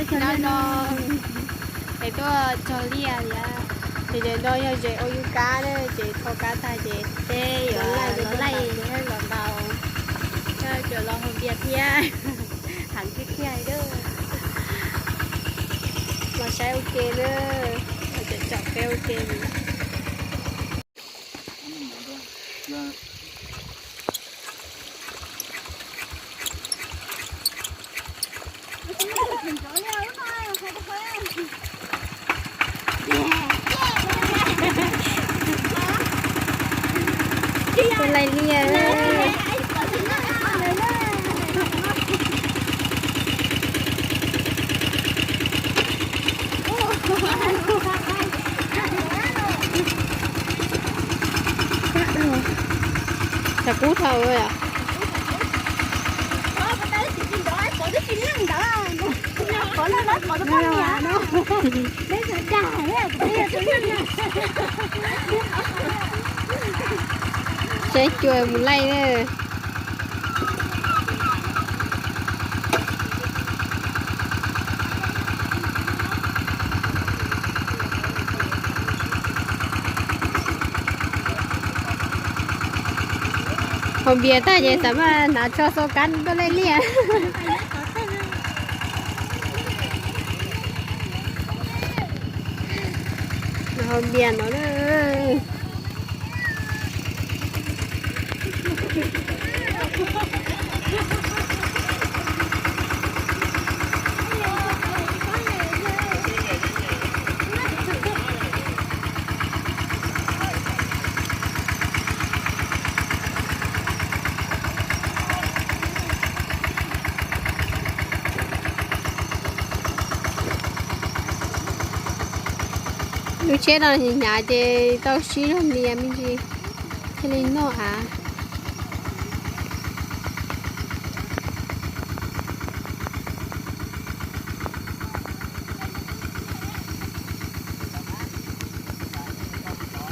Ntawm no es tuaj txog liaj thiab, ces ntawm no yog zes ua yub kab na, ces thau kab tag ces peb yuav laij los ntaus, coj los haus npias thiab. Heev tiag tiag li. Los saib ua ke na, los tsom peb ua ke. Tus laij liaj. Tshav kub dhau yom. Saib cua mus laij na. Haus npias tag ces xav mas hnav tso xo kab tuaj laij liaj. Haus npias no na. Lub tsheb no hnyav hnyav ces tau sib zog ntias me ntsis thiaj li noj av.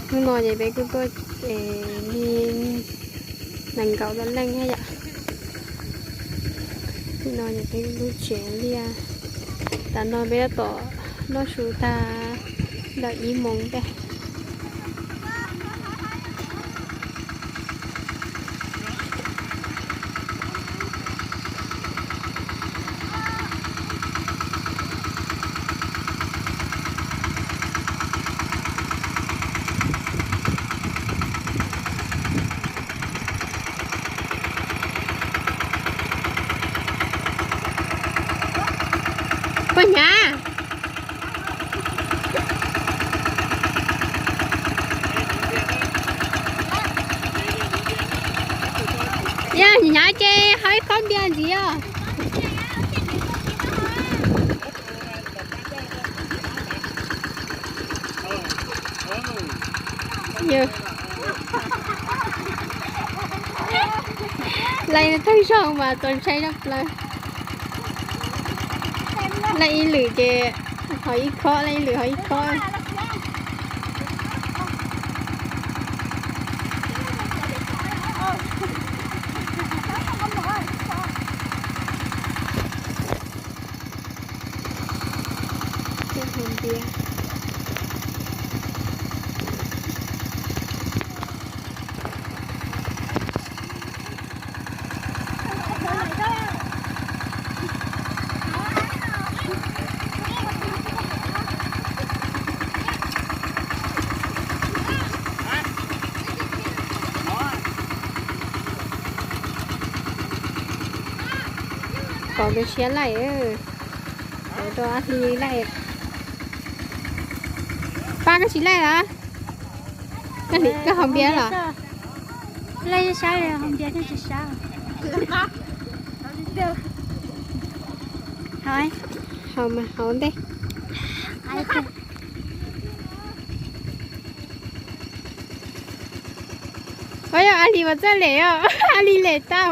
Hnub no ces peb kuj tuaj li nees nkaum tawm leej thiab yom. Hnub no ces peb kuj tuaj tsev liaj. Tam no peb tab tom noj su tag ntawm ib moos tej. Puas hnyav? Yog hnyav ces haus ib khob npias ntxiv os. Laij tag zog mas txaus ntshai tshaj plaws. Laij ib lwm ces haus ib khob, laij ib lwm haus ib khob. Kov nkawd siab laij, kov rau Ab Hli laij. Pab koj tsis laij los? Koj haus npias los? Laij saib haus npias thiaj tsis sab. Haus mas haus ntej. Ua yog Ab Hli mas txawj lem os, Ab Hli lem tau.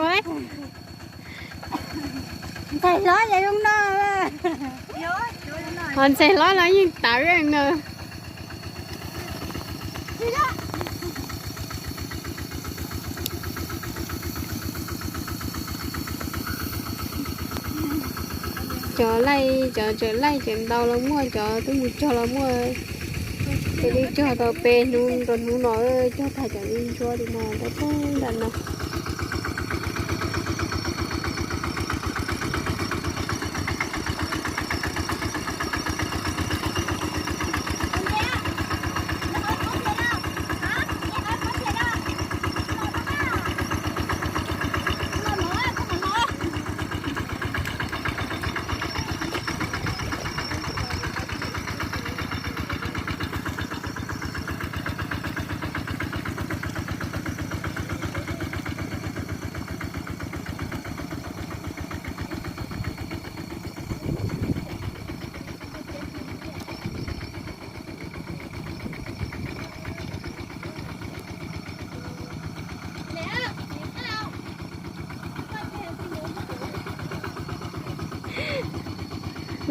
Ntxhais hlob ces zoo no. Ho ntxhais hlob los yeej tawv na. Cov laij, cov tseem laij tseem ntau los muaj, cov twb mus cog los muaj. Ces li cog tau peb hnub rau hnub no, cog tag cov li ntsuab li no tau pag nram no.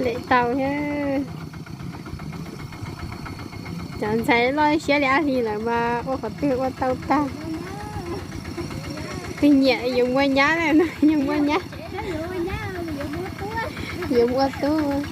Lem tau thiab. Cov ntxhais loj siab li Ab Hlis lawm mas ua qhov twg ua tau tag. Twb nyiam yuav muaj nyab na, yuav muaj nyab, yuav muaj tub.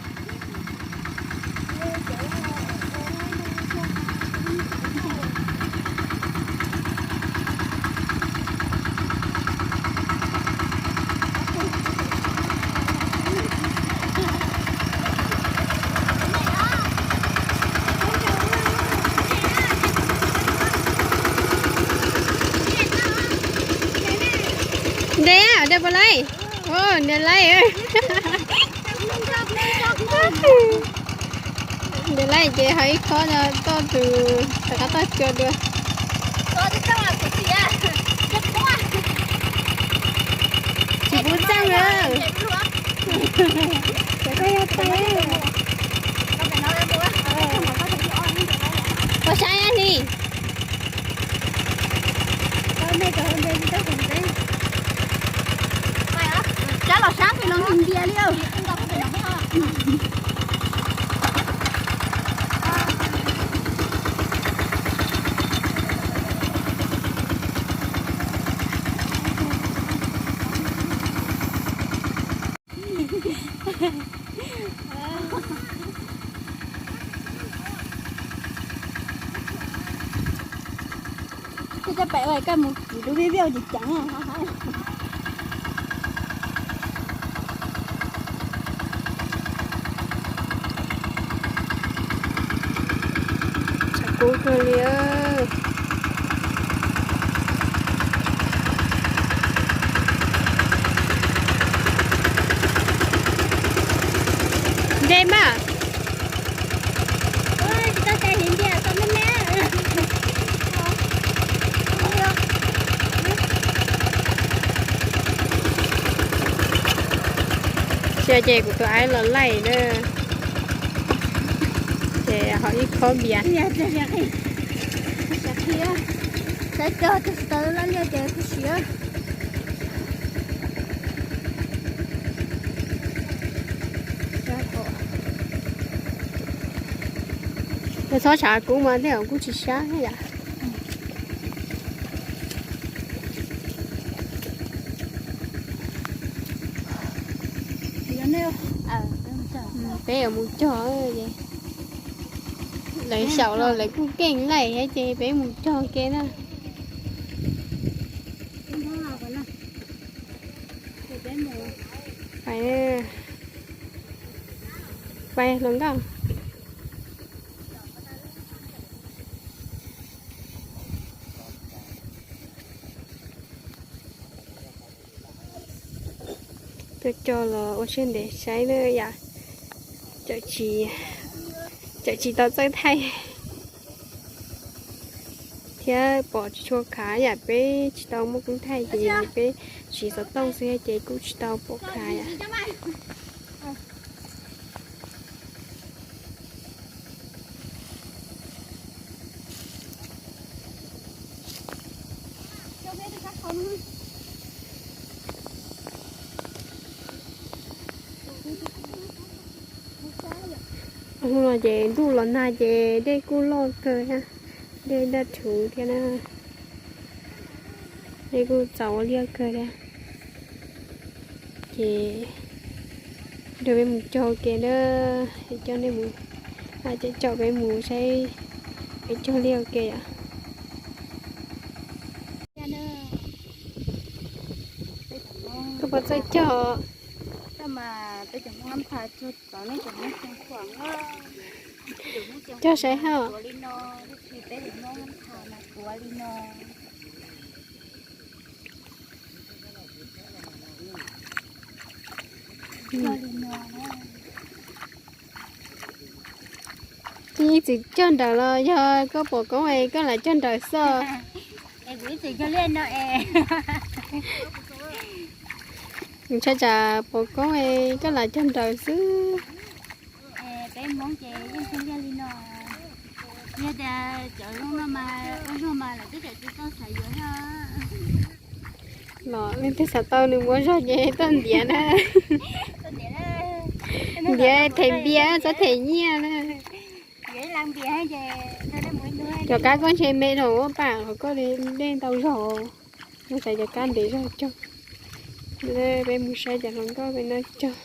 Ntev, ntev puas laij? Ntev laij. Ntev laij ces ho ib khob no toj tus rov qab toj cua dua. Tsis pub txeej na. Cov koj yog tais. Ua saib li. Rab los sab nqis los nqis ntiag li. Peb coj pem ua koj mus tiv lub vij viaj ua ceev ceev. Tshav kub kawg li. Ntse mas. Sia ces kuv tus aib los laij na. Ces ho ib khob npias. Saib cog tus tsis tau laj liaj ces kuv siav. Txhob tshav kub mas tej zaum kuj tsis sab yom. Peb yuav mus cog, lawv xyaum los lawv kuj keej laij thiab ces peb mus cog ke na. Pais hluas nkauj. Tuaj cog los ua siab ntev saib na yom. Txawm tsis tau txawj thaij thiab pom tsis tshua khav yom, peb tsis tau muaj koob thaij ces peb siv xov tooj xwb ces kuj tsis tau pom khav yom. Hnub no ces ntuj los nag ces dej kuj loj kawg thiab, dej daj rhuv thiab na, dej kuj txaus ua liaj kawg thiab. Ces Peb mus cog ua ke na, coj nej mus, coj peb mus saib peb cog liaj ua ke os. Koj puas txawj cog? Cog saib hos. Ib txwm cog nrawm los yog koj pom koob es koj lam cog nrawm xwb? Ntshai tsam pom koob es koj lam cog nrawm xwb. Los leej twg xav tau nws muaj zog ces tuaj ntiav na. Ntiav them npias txhob them nyiaj na. Cov kab koj ntshe me rau ua pam qhov koj dej ntau zog. Muab saib cov kab ntev zog cog. Peb mus saib cov hluas nkauj peb no cog.